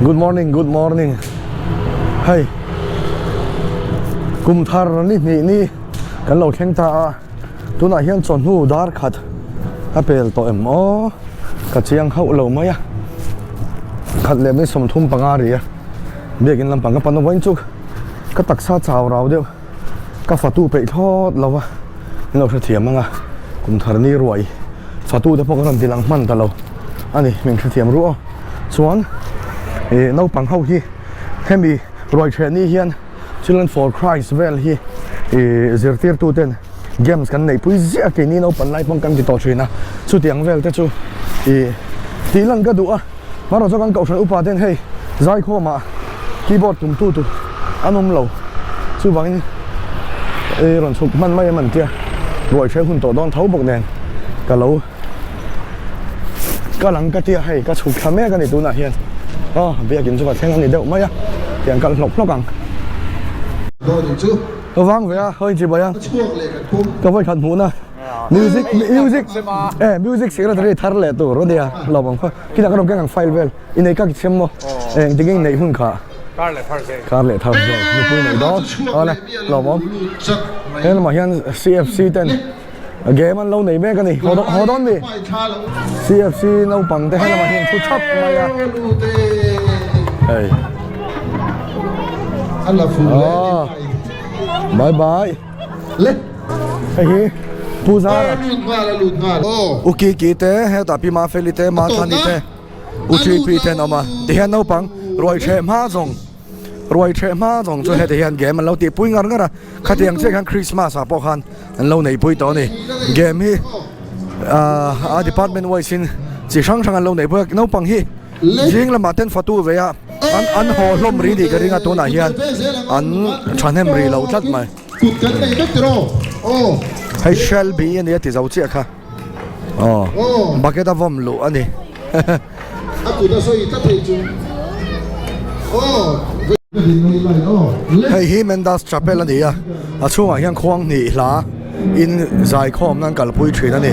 Good morning, good morning. Hei, kum thar ni hnih ni kan lo thleng ta a, tunah hian chawhnu dar khat a pel tawh em aw, ka chiang hauh lo mai a, khat leh mai 35 ri a, biakin lampang ka pan a vawiin chu ka taksa chau rau deuh. Ka fatu peih thlawt lo va, min lo hrethiam ang a, kum thar ni ruai fatu te pawh ka rawn ti lang hman ta lo a ni, min hrethiam ruh aw. Chuan ih naupang ho hi hemi ruai ṭheh ni hian Children for Christ vel hi ih zirtirtu ten games kan neih pui ziah a keini naupan lai pawn kan ti tawh ṭhin a, chutiang vel te chu ih tih lan ka duh a. Hmanraw chu kan kohhran upa ten hei zaikhawmah keyboard tumtu tur an awm lo chuvangin ei rawn chhuk hman mai em an tia ruai hreh hun tawh dawn tho bawk nen ka lo kal ang ka tia hei ka chhuk thla mek a ni tunah hian aw biakin chu ka thleng a ni deuh mai a tiang kal hlawk hlawk ang. Ka vang ve a hawi chibai a ka vawikhat hmuhna. Music music eh music secretary thar leh tur ania lawm ang khaw kinah ka rawn keng ang file vel i nei ka ki maw eh engtin nge i neih hun kha kar leh thar zel kar leh thar zel nupui nei dawn awle lawm awm he lamah hian CFC ten game an lo nei mek ani haw haw dawn mi CFC naupang te he lamah hian thu thap mai a hei bye bye. Le hei hi Pu Zara U Kiki te hetah Pi Mafeli te Mathani te U Ṭhipi te an awm a tihian naupang ruai ṭheh hma zawng ruai ṭheh hma zawng chu heti hian game an lo tihpui ngar ngar a khatiang chiah khan Christmas ah pawh khan an lo neihpui tawh a ni game hi ahh a department wise in chi hrang hrang an lo neihpui a naupang hi zing lamah ten fatu ve a an an haw hlawm rih tih ka ring a tunah hian an thahnem rih lo tlat mai hei Shelby a nia ti zo chiah kha aw bucket a vawm luh a ni hei hi Mendas Chapel a ni a a chhungah hian khuang hnih hla in zaikhawm nan kalpui thin a ni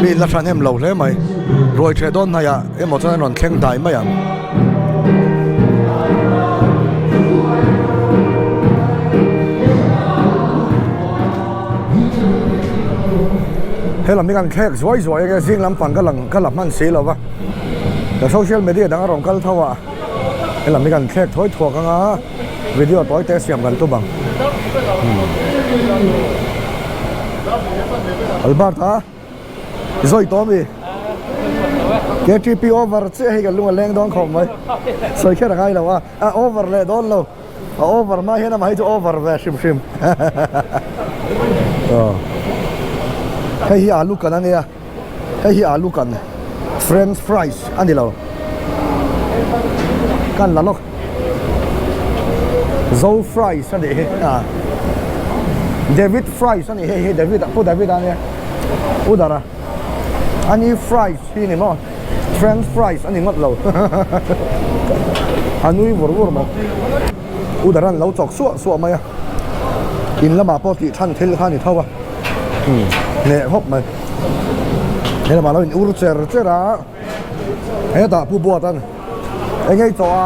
mi la thahnem lo hle mai ruai theh dawn hnaih ah emaw chuan an rawn thleng dai mai ang. Helam hi kan thlek zuai zuai enge zing lampang ka lang ka la hman si lo va ka social media dang a rawn kal tho a helam hi kan thlek thawi thuak anga video tawi te siam kan tum ang Albert a zawi tawh ami KTP over chiah hei kan lung a leng dawn khawp mai sawi kher a ngai lo a a over leh dawn lo a over hma hian amah hi chu over ve hrim hrim aw hei hi alu kan ania hei hi alu kan french fries a ni lo kan la lawk zo fries a nih hi a David fries a nih hei hi David pu David a nia u dara ani fries hi ni maw french fries a ni ngawt lo a nui vur vur mai u dara an lo chawk suah suah mai a in lamah pawh tih than thil kha a ni tho a hneh khawp mai he lamah lo in ur cher cher a hetah pu buat an eng nge i chawh a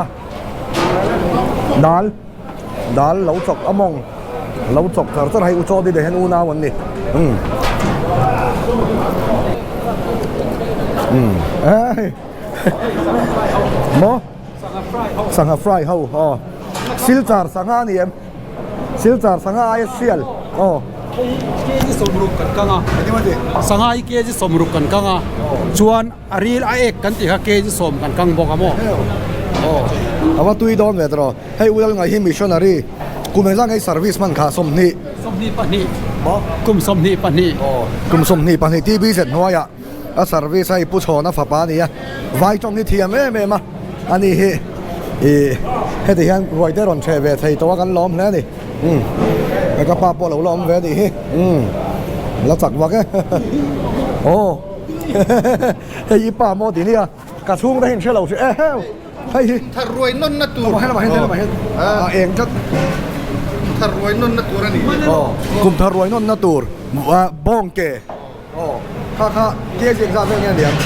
dal dal lo chawk a mawng lo chawk char char hei u chaw dide hian unau an ni umm umm ei maw sangha fry ho aw silchar sangha a ni em silchar sangha aia sial aw kg 60 kan kang a sangha hi kg 60 kan kang a chuan A ril a ek kan tih kha kg 10 kan kang bawk a maw? Aw, a va tui dawn ve tawh. Hei Ulal ngai hi missionary kum engzah nge service hman kha 20. 22. Maw? Kum 22. Aw, kum 22 TBZ hnuaiah a service a i pu chhawn a fapa a ni a, vai tawng hi thiam em em a, ani hi ih heti hian ruai te rawn chhe ve thei tawh a kan lawm hle a ni. Umm, ka pa pawh lo la awm ve a nih hi. Umm, la chak vak e. Aw. Hei i pa maw ti nia ka chhung te hian hre lo hri e heu hei hi Thar ruai nawn na tur Helamah hian helamah hian a eng tlat Thar ruai nawn na tur a ni Aw kum thar ruai nawn na tur bawng ke aw kha kha kg engzah vel nge a niang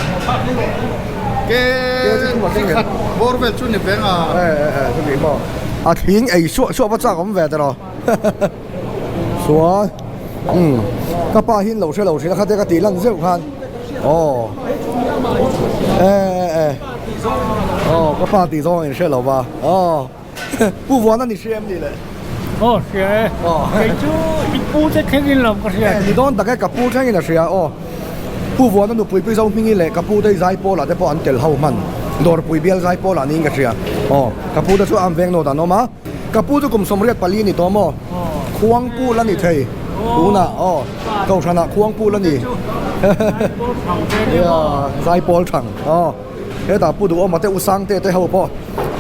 Ke kg thum a keng khat. bawr vel chu ni veng a. E e chumi maw a thing ei suah suah va chak awm ve ta rawh chuan umm ka pa hi an lo hre lo thin a khate ka tih lan zeuh khan aw e e e aw ka pa tih zawng in hre lo va aw. Pu Vuan a ni hria em ni le? Aw hria e. Kei chu i pu te thlengin lo ka hria. Ni dawn tak e, ka pu thlengin a hria aw. Pu Vuan a nupui Pi Zohmingi leh ka pu te Zaipawl ah te pawh an tel ho hman. Dawrpui bial Zaipawl ah niin ka hria. Aw, ka pu te chu am veng nawt an awm a. Ka pu chu kum 84 ni tawh maw? Khuangpu la ni thei tunah aw. Kohhranah Khuangpu la ni. Zaipawl thang aw. Hetah Pu Duhawma te U Sangte te ho pawh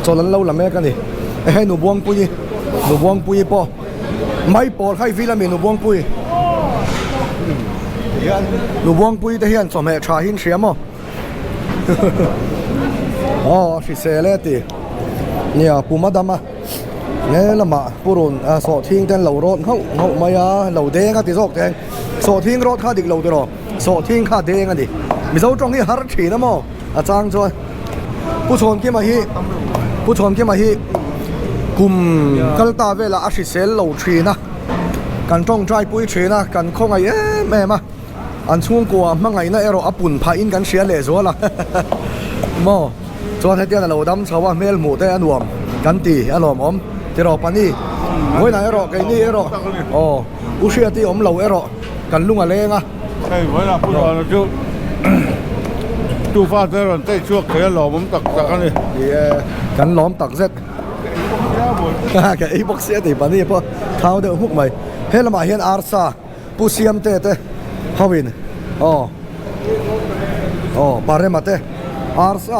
chawl an lo la mek a ni. Hei Nu Buangpuii, Nu Buangpuii pawh mai pawl kha i vil a mi Nu Buangpui? Tihian Nu Buangpuii te hian chawhmeh tha hi an hria maw? Aw a hrisel e ti. Nia Pu Madama he lamah Pu Run sawhthing te an lo rawt nghauh nghauh mai a, lo deng a ti zawk teh. Sawhthing rawt kha dik lo tiraw? Sawhthing kha deng a ni. Mizo tawng hi har thin a maw? A chang chuan Pu Chhawnkima hi Pu Chhawnkima hi kum kal ta velah a hrisel lo thin a, kan tawngtai pui thin a, kan khawngaih em em a, an chhungkua hmangaihna erawh a pun phah in kan hria leh zual a maw? Chuan hetiang a lo dam chho a, hmel hmuh te a nuam kan ti a lawmawm tiraw Pani? Vawiinah erawh keini erawh aw U Hriati awm lo erawh. Kan lung a leng a. Hei vawiinah Pu Dawna chu tufa te rawn tei chhuak thei a lawmawm tak tak a ni. Ni e, kan lawm tak zet. Ka ei bawk sia tih pahnih pawh thau deuh hmuk mai. He lamah hian arsa Pu Siamte te hoin aw aw Parema te arsa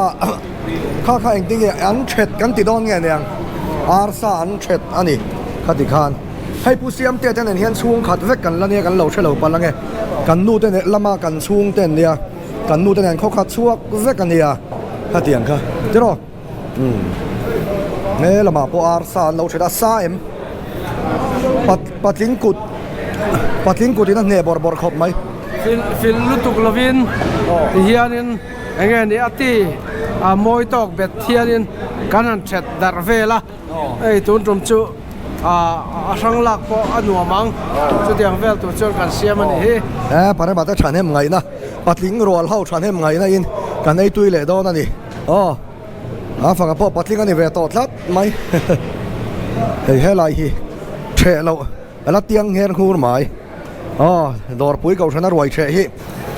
kha kha engtin nge an thet kan ti dawn nge aniang arsa an thet a ni khati khan. Hei Pu Siamte te nen hian chhung khat vek kan la nia kan lo hre lo palh ange. Kan nu te nen lama kan chhung te an nia, kan nu te nen khaw khat chhuak vek a nia khatiang kha tiraw umm he lamah pawh arsa an lo then a sa em pat patling kut patling kut in a hneh bawrh bawrh khawp mai. Fil fil lutuk lovin tihianin eng nge ni a ti a mawi tawk bet hianin kan han that darh vel a. Hei tun tum chu a hrang lak pawh a nuam ang chutiang vel tur chuan kan siam a nih hi. He parema te thahnem ngaihna patling rual ho thahnem ngaihna in kan ei tui leh dawn a ni aw a fanga pawh patling a ni ve tawh tlat mai hei helai hi theh loh a la tiang ngher nghur mai aw dawrpui kohhrana ruai theh hi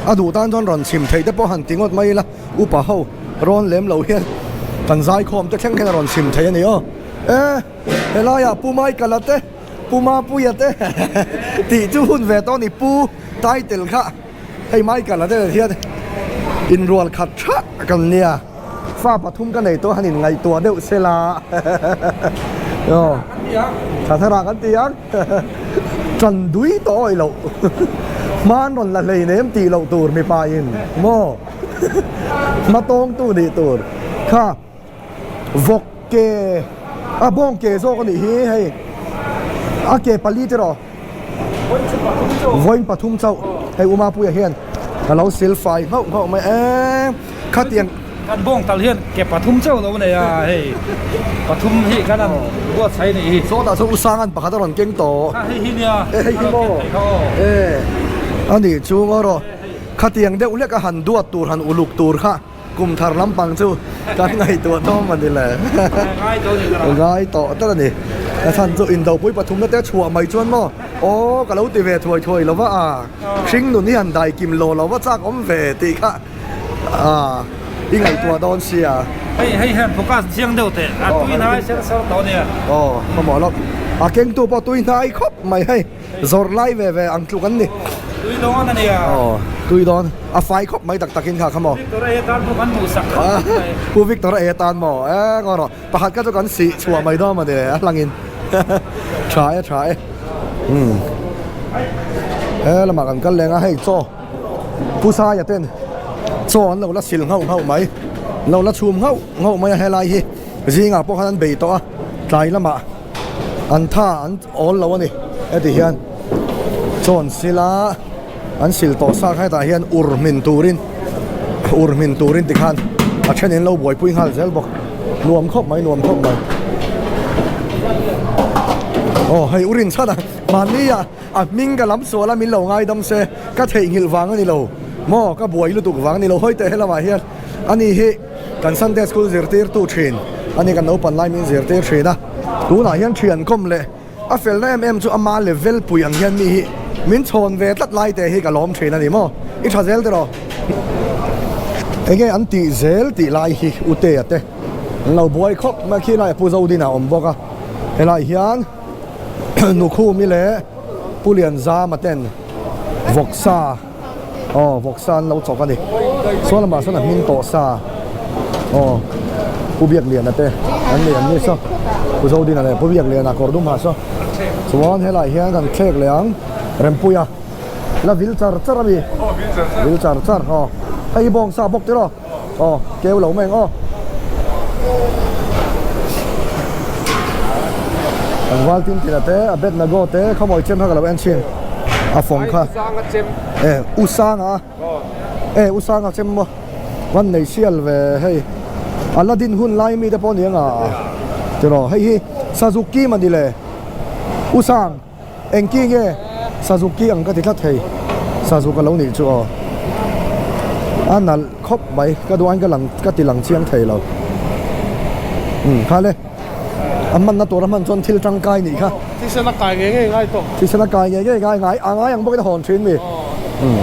a duh tan chuan rawn chhim theih te pawh han ti ngawt mai ila. Upa ho rawn lem lo hian kan zaikhawm te thleng hian a rawn chhim thei a ni aw. E, helaiah Pu Michael-a te, Pu Mapuia te tih chu hun ve tawh a ni. Pu title kha hei Michael-a te nen hian inrual khat tha kan nia. Fa pathum ka nei tawh han inngaihtuah deuh se la. Aw, tha thar ah kan ti ang. Ṭan dui tawh awih loh. Hman rawn la hleinem tih loh tur mipa in maw? Hma tawngtu nih tur kha vawk ke a bawng ke zawk a nih hi hei a ke pali te rawh vawiin pathum chauh hei U Mapuia hian ka lo sil fai nghauh nghauh mai e khatiang Kan bawng tal hian ke pathum chauh lo nei a hei pathum hi kan han buatsaih a nih hi. Sawtah chuan U Sanga'n pakhat a rawn keng tawh. Hei hi nia hei hi maw e a nih chu ngaw rawh. Khatiang deuh hlek a han duat tur han uluk tur kha kum thar lampang chu kan ngaihtuah tlawm a ni le. Ngai tawh tlat a ni. A chhan chu indopui pathumna te chhuah mai chuan maw aw ka lo ti ve thuai thuai lo va a, hring nun hi han dai kim lo lo va chak awm ve tih kha a i ngaihtuah dawn sia. Hei hei hian focus chiang deuh teh a tui hnai ser ser tawh a nia. Aw khawmawh lawk a kengtu pawh tui hnai khawp mai hei. Zawrh lai ve ve ang tluk an ni. Tui dawn a nia. Aw, tui dawn. A fai khawp mai tak takin kha kha maw. Victor a e tan pawh kan hmuh sak khawp mai. Pu Victor a e tan maw? E ngaw rawh. Pakhat kha chu kan sih chhuah mai dawn maw ni a hlangin. Tha e tha e. Umm. He lamah kan kal leng a hei chaw. Pu Saia ten chaw an lo la sil nghauh nghauh mai. Lo la chhum nghauh nghauh mai a helai hi. Zingah pawh khan an bei tawh a. Tlai lamah. An tha an awl lo a ni heti hian chawn sila an sil tawh sa kha hetah hian ur hmin turin ur hmin turin tikhan a thenin lo buaipui nghal zel bawk. Nuam khawp mai nuam khawp mai. Aw hei u rinchhan a mahni ah a hming ka lam sual a min lo ngaidam se ka theihnghilh vang a ni lo maw ka buai lutuk vang a ni lo hawi teh helamah hian ani hi kan Sunday school zirtirtu thin ani kan naupan lai min zirtir thin a tunah hian thian kawm leh A felna em em chu ama level pui ang hian mi hi min chhawn ve tlat lai te hi ka lawm thin a ni maw? I tha zel tiraw? Enge an tih zel tih lai hi U Tea te an lo buai khawp mai a, khi lai a Pu Zodina a awm bawk a, helai hian Nukhumi leh Pu Lianzama ten vawksa Aw vawksa an lo chawk a ni. Saw lamah sawn a hming tawh sa. Aw Pu Biakliana te an nei an ni saw. Pu Zodina leh Pu Biakliana kawr dum ha saw. Chuan helaiah hian kan thlek leh ang Rempuia la vil char char a mi. Vil char char aw. Hei hi bawngsa bawk tiraw. Aw keu lo mai ang aw. Tlangval tin tina te a bet nago te khawmawi chem kha ka lo en thin a fawng kha e u sanga e u sanga chem maw van nei sial ve hei Aladdin hun lai mi te pawh ni anga tiraw hei hi Suzuki mani le u sang. Engki nge Sazuk ki ang ka ti tlat thei, Sazuk a lo nih chu aw. A nalh khawp mai, ka duh aiin ka lang ka ti lang chiang thei lo. Umm kha le, a hmanna tur a hman chuan thil tangkai nih kha. Thisen a kai ngei ngei ngai tawh. Thisen a kai ngei ngei ngai ngai a ngai ang bawkin a hawn thin mi. Umm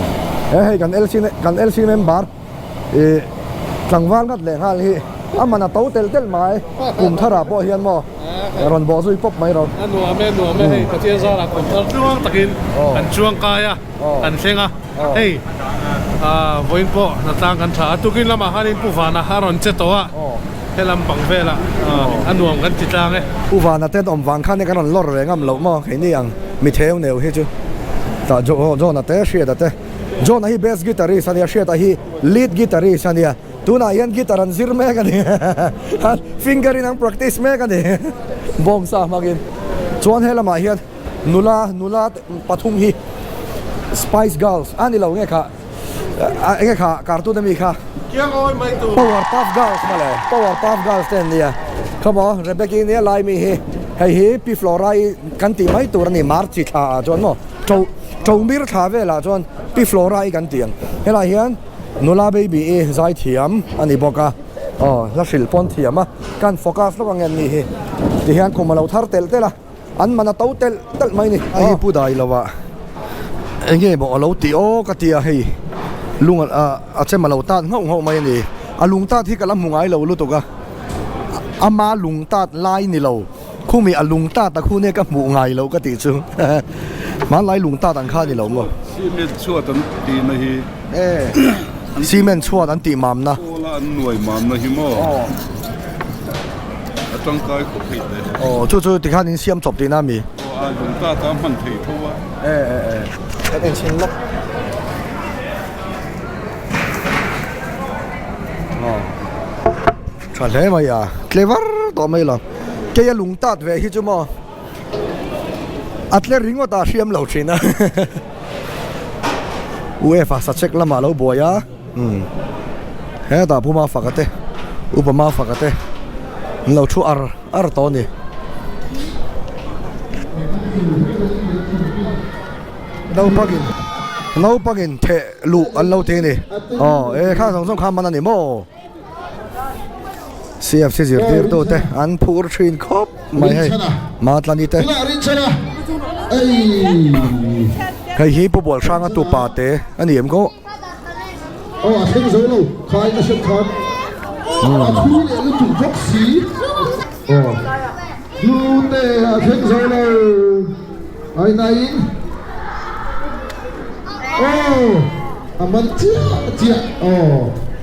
he hei kan LC kan LC member. Ih tlangval ngat leh nghal hi a man a to telh telh mai kum tharah pawh hian maw rawn bawh zui pawp mai rawh. A nuam e nuam e hei Pathian zarah kum thar tluang takin kan chuang kai a kan thleng a hei vawiin pawh hnatlang kan tha a tukin lamah khanin Pu Vana a rawn che tawh a helam bang velah a nuam kan ti tlang e. Pu Vana ten awm vang khan kan rawn lawr ve ngam loh maw keini ang mitheu neu hi chu tah John-a te Hriata te. John-a hi bass guitarist a nia, Hriata hi lead guitarist a nia. Tunah hian guitar an zir mek a ni. Finger in an practice mek a ni. Bawngsa hmangin. Chuan he lamah hian nula nula pathum hi Spice Girls a ni lo nge kha enge kha cartoon ami kha Power Puff Girls mawle Power Puff Girls te an nia. Kha maw Rebecca-i nia lai mi hi hei hi Pi Flora-i kan tih mai tur a ni March thla ah chuan maw. To Tomir thla velah chuan Pi Flora i kan ti ang. Helaiah hian nula baby i zai thiam a ni bawk a, aw hla hrilh pawn thiam a, kan focus lawk ang em ni hi. Tihian kum a lo thar telh telh a, an man a to telh telh mai ni. Hei hi Pu Dai lova enge maw a lo tih aw ka ti a, hei lung a chem a lo tat nghauh nghauh mai a ni. A lung tat hi ka la hmu ngai lo lutuk a, ama lung tat lai ni lo. Khumi a lung tat a khu nia ka hmuh ngai loh ka tih chu hmanlai lung tat ang kha a ni lo maw? Cement chhuat an tih na hi. E cement chhuat an tih mam na. Kawla an nuai mam na hi maw? A tangkai khawp hei te. Aw chu chu tikhan in siam chawp tihna a mi? Aw a lung tat a hman thei tho a. E e e kan en chhin lawk. Aw. Tha hle mai a, tle var tawh mai lo. Kei a lung tat ve hi chu maw a tle ringawt a hriam lo thin a. UEFA sa check lamah lo buai a, umm hetah Puma faka te Upa Mafaka te an lo thu ar ar tawh a ni. Naupangin naupangin theh luh an lo ti a ni. Aw e khang zawng zawng kha man a ni maw? CFC zirtirtu te an phur thin khawp mai hei Matlani te hei hi Pu Bualhranga tupa te a ni em kawh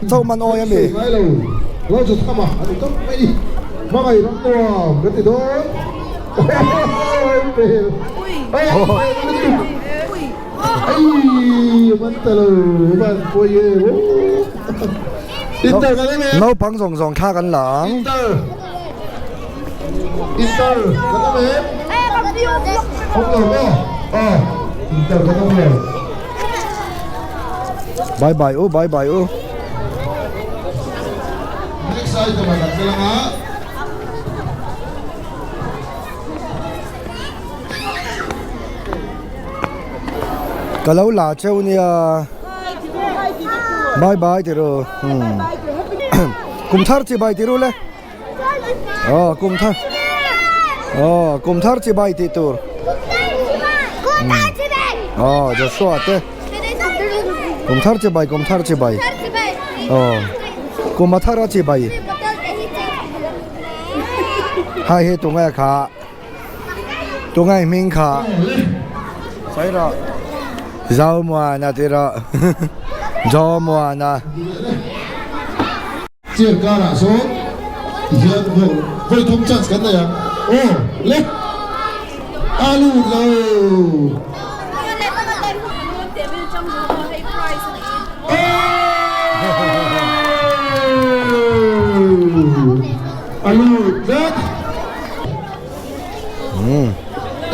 Chauh man awi ami. Naupang zawng zawng thla kan la ang. Bye bye u bye bye u. Next item ah kan kal anga. Ka lo la cheu nia. Bye bye ti ru. Kum thar chi bai ti ru le. Aw kum thar. Aw kum thar chi bai tih tur. Aw Joshua te. Kum thar chi bai kum thar chi bai. Aw kum a thar a chi bai. Hai hi tunge kha. Tunge hming kha. Sawi rawh. Zomuana ti rawh. Zomuana. Chair karah sawn tihian goal vawi thum chance kan nei ang. Aw le a lut lo. Aww a lut tlat.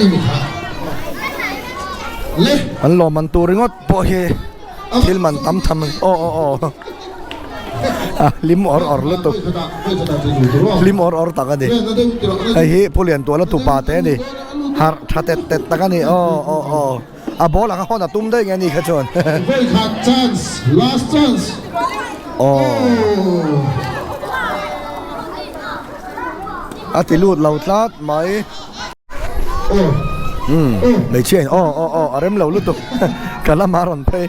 Eng kha le. An lawm an tur ringawt pawh hi. Thil man tam tham aw aw aw a hlim awr awr lutuk hlim awr awr tak a ni hei hi Pu Liantuala tupa te a ni harh tha tet tet tak a ni aw aw aw a ball ang a hawn a tum daih nge ni kha chuan aw a ti lut lo tlat mai. Umm hmeichhia in aw aw aw a rem lo lutuk ka lamah a rawn phei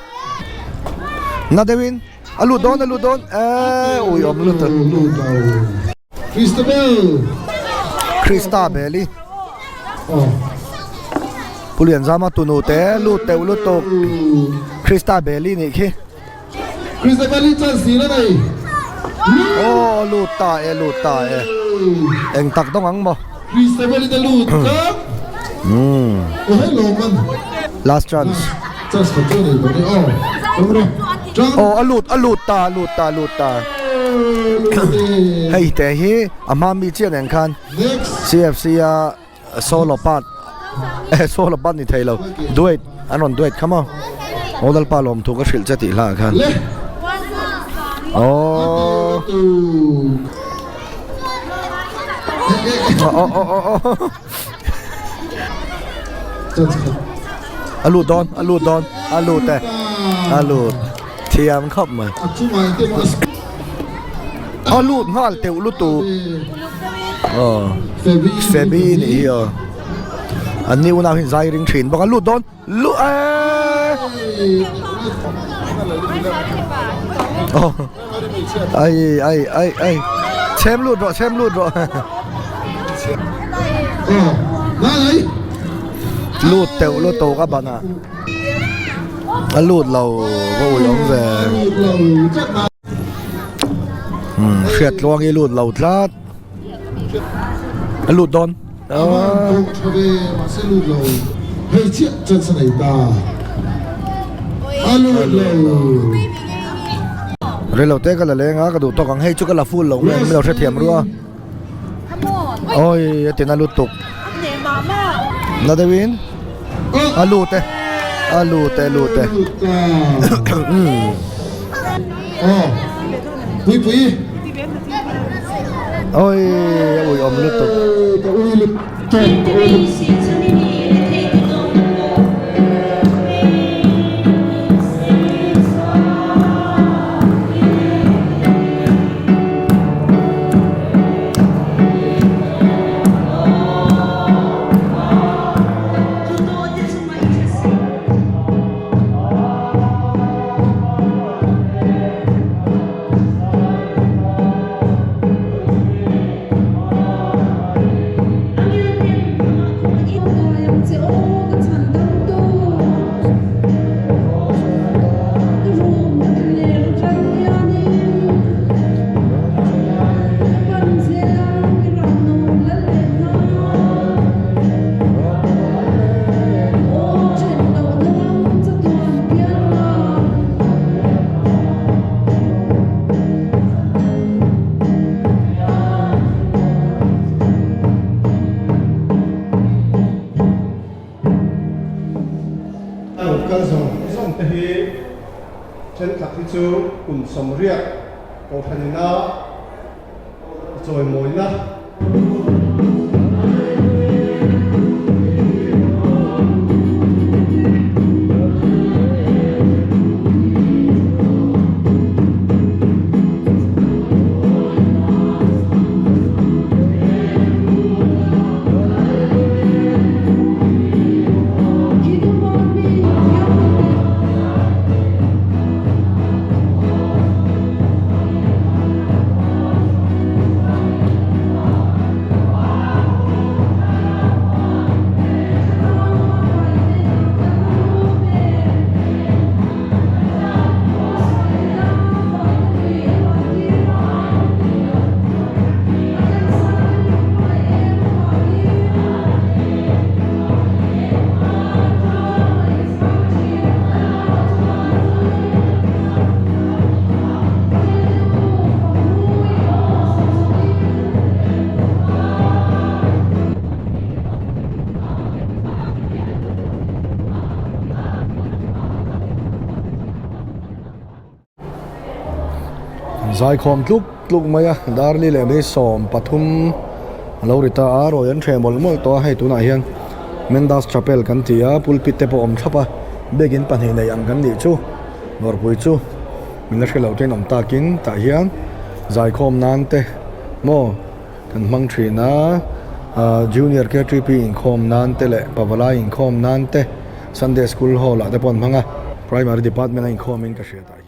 na deuhin a lut dawn a lut dawn eee ui awm lutuk Krista bel i Pu Lianzama tunu te lut teuh lutuk Krista bel i nih khi. Aw lut ta e lut ta e eng tak dawng ang maw last chance aw a lut a lut ta lut ta lut ta hei te hi a hma mi chiah nen khan C_F_C a Solo part eh solo part ni thei lo duet an rawn duet kha maw aw lalpa lawm thu ka hrilh che tih hlah khan aww aw aw aw aw a lut dawn a lut dawn a lut e a lut thiam khawp mai a lut nghal teuh lutuk. Aw Fabi nih hi aw an ni unau hian zai ring thin bawk a lut dawn lu eee aw ai ai ai ai chhem lut rawh chhem lut rawh lut teuh lutuk a ban ah a lut lo va ui awm ve. Hriat tluang hi lut lo tlat a lut dawn Rilo te ka la leng a ka duh tawk ang hei chu ka la full lo nge min lo hrethiam rua awi a tina lutuk na deuhin a lut e a lut e lut e. Oi a ui awm lutuk. A lo kal zawng zawng te hi thenkhat hi chu kum sawmriat kohhran ina. chawimawina. Zaikhawm tluk tluk mai a Darli leh mai 13 a lo ri ta a rawi an hreh mawlh mawlh tawh a hei tunah hian Mendas Chapel kan ti a pulpit te pawh a awm thlap a biakin pahnih nei ang kan nih chu dawrpui chu min la hre lo te in awm takin tah hian zaikhawm nan te maw kan hmang thin a ah junior K_T_P inkhawm nan te leh pavalai inkhawm nan te Sunday school hall ah te pawh an hmang a primary department a inkhawm in ka hria tah hian.